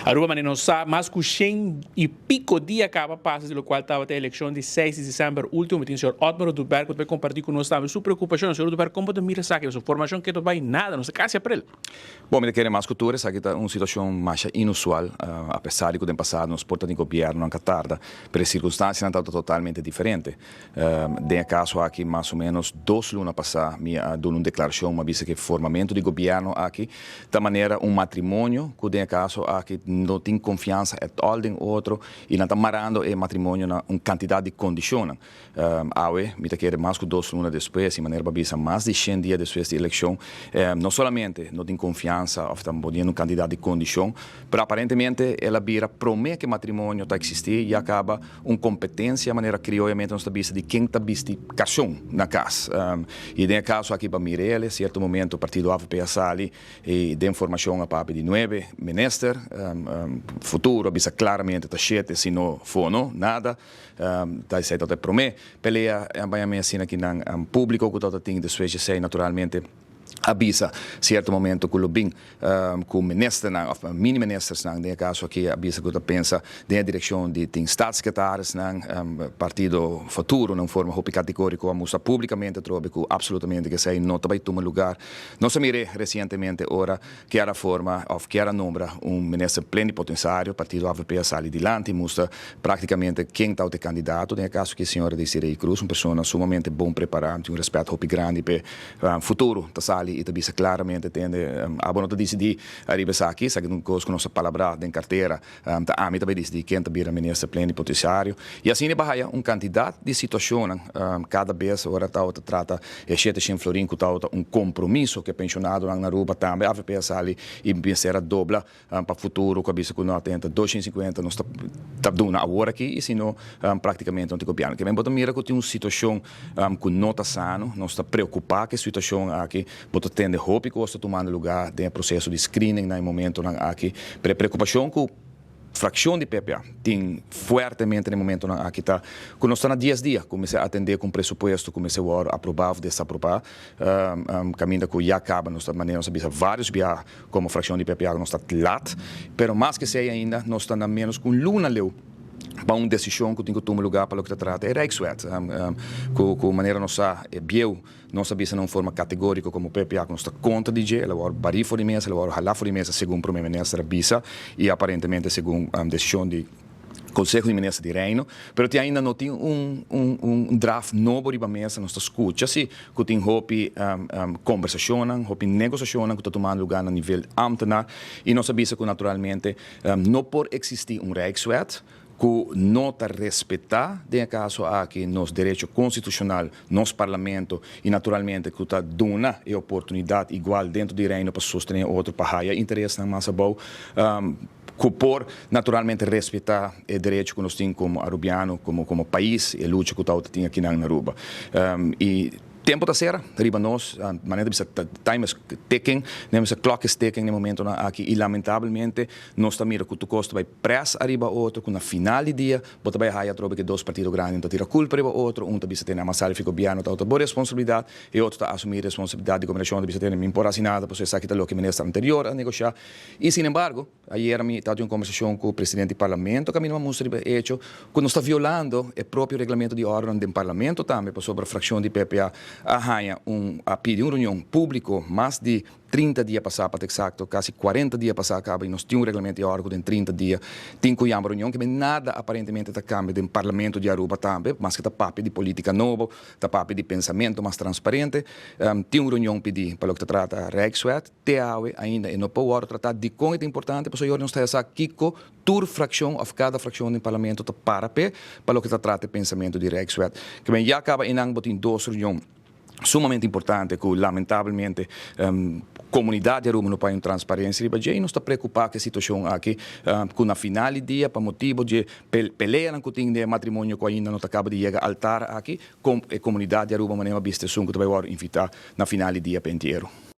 Aruba, manera nos sa, mas cu 100 y pico dia a caba pasa di locual tabata e eleccion di 6 di december ultimo. Tin señor Otmar Oduber cu ta comparti cu nos tambe su preocupacion. Señor Oduber, con ta mira esaki? Su formacion cu ta bay nada, nos casi april. Bon, mi kier mas cu tur, esaki ta un situacion mas inusual, apesar di cu den pasado nos por tin gobierno cu a tarda, pero e circunstancianan ta totalmente diferente. Den caso aki, mas o menos 2 luna pasa, mi a duna un declaracion, m'a bisa cu formamento di gobierno aki, ta manera un matrimonio, cu den caso aki no tin confiansa at all den otro, y nan ta marando e matrimonio na un cantidad di condicion. Awe, mi ta kere mas cu 2 luna despues, y manera bisa mas di 100 dia despues di eleccion, no solamente no tin confiansa of tambe un cantidad di condicion, pero aparentemente el a bira prome cu matrimonio ta existi y a caba un competencia, manera crioyamente nos ta bisa, di ken ta bisti carson na cas. Y den caso aki pa Mirele, cierto momento partido AVP a sali y den formacion a papia di nuebe minister, Futuro a bisa claramente ta shete, si no fono, nada. Ta esey ta prome pelea bay asina aki na publico cu ta tin. Despues esey, naturalmente, a bisa cierto momento cu lo bin cu minister nan of mini ministers nan. Den caso aki a bisa cu ta pensa den direccion di tin staatssecretaris nan. Partido Futuro na forma hopi categorico a mustra publicamente trobe cu absolutamente cu esey no ta bay tuma lugar. Nos a mira recientemente ora cu a forma of cu a nombra un minister plenipotenciario, partido AVP a sali dilanti, mustra practicamente ken ta e candidato, den caso cu señora Desiree Cruz, un persona sumamente bon prepara, tin un respet hopi grandi pa Futuro, ta sali y ta bisa claramente: "Tende, abo no ta dicidi ariba esaki, sabi un cos cu nos a palabra den cartera, ta ami tambe dicidi ken ta bira minister plenipotenciario." Y asina bay un cantidad di situacion, cada bes ora ta trata e 700 florin cu ta un compromiso cu pensionado na Aruba, tambe AVP a sali y mester a dobla pa Futuro, cu a bisa cu no, tenta 250 nos ta duna awor aki y sino practicamente no tin gobierno. Kiermen bo ta mira cu tin un situacion cu no ta sano. Nos ta preocupa cu e situacion aki. Bo ta tende hopi cos ta tumando lugar den proceso di screening na momento aki. Pero preocupacion cu fraccion di PPA tin fuertemente na momento aki ta cu nos ta na 10 dia cuminsa atende cu presupuesto, cuminsa aproba of desaproba, caminda cu ya caba nos manera nos bisa varios biaha como fraccion di PPA nos ta laat, pero mas cu esey ainda, nos ta na menos cu luna leu pa un decision cu tin cu tuma lugar pa loke ta trata e Rijkswet, cu manera nos sa e bieu nos a bisa na un forma categorico como PPA cu nos ta contra di dje. El a wordo bari for di mesa, el a wordo hala for di mesa, segun prome minister a bisa y aparentemente segun decision di Conseho di Minister di Reino, pero te ainda no tin un draft nobo riba mesa. Nos ta scucha si cu tin hopi conversacion, hopi negociacion cu ta tumando lugar na nivel ambtenaar, y nos a bisa cu naturalmente no por existi un Rijkswet cu no ta respeta, den caso aki, nos derecho constitucional, nos parlamento, y naturalmente cu ta duna e oportunidad igual dentro di Reino pa sostene otro, pa haya interes na mas abou, cu por naturalmente respeta e derecho cu nos tin como arubiano, como pais, e lucha cu tin aki na Aruba. Y tempo ta cera riba nos, manera bisa, time is ticking, the clock is ticking na momento aki, y lamentablemente nos ta mira cu tur cos ta bay press ariba otro, cu na final di dia bo ta bay haya trobe cu dos partido grandi ta tira culpa riba otro. Un ta bisa: "Tende, m'a sali gobierno, ta otro bo responsabilidad", y otro ta asumi responsabilidad di gobernacion, ta bisa: "Tende, mi por haci nada, pasobra esaki ta loke minister anterior a negocia." Y sin embargo, ayera mi tabatin un conversacion cu e presidente di parlamento, cu ami a mustra e hecho cu nos ta violando e propio reglamento di orden di parlamento tambe, pasobra fraccion di PPA a pidi un reunion publico mas di 30 dia pasa, pa exacto, casi 40 dia pasa caba, y nos tin un reglamento di orden di 30 dia, tin cu un reunion, cu nada aparentemente ta cambia den parlamento di Aruba tambe, mas cu ta papia di politica nobo, ta papia di pensamento mas transparente, tin un reunion pidi pa loke ta trata Rijkswet, te awe ainda e no por trata. Di con ta importante? Pasobra nos ta aki cu tur fraccion of cada fraccion den parlamento ta para pe pa loke ta trata pensamento di Rijkswet. Kiermen ya caba einan bo tin dos reunion sumamente importante cu lamentablemente comunidad di Aruba no tin transparencia riba dje, y nos ta preocupa cu e situacion aki, cu na final di dia, pa motibo di pelea cu tin di matrimonio cu ainda no caba di yega altar aki, cu e comunidad di Aruba, manera bista, esun cu tambe invita na final di dia pa entierro.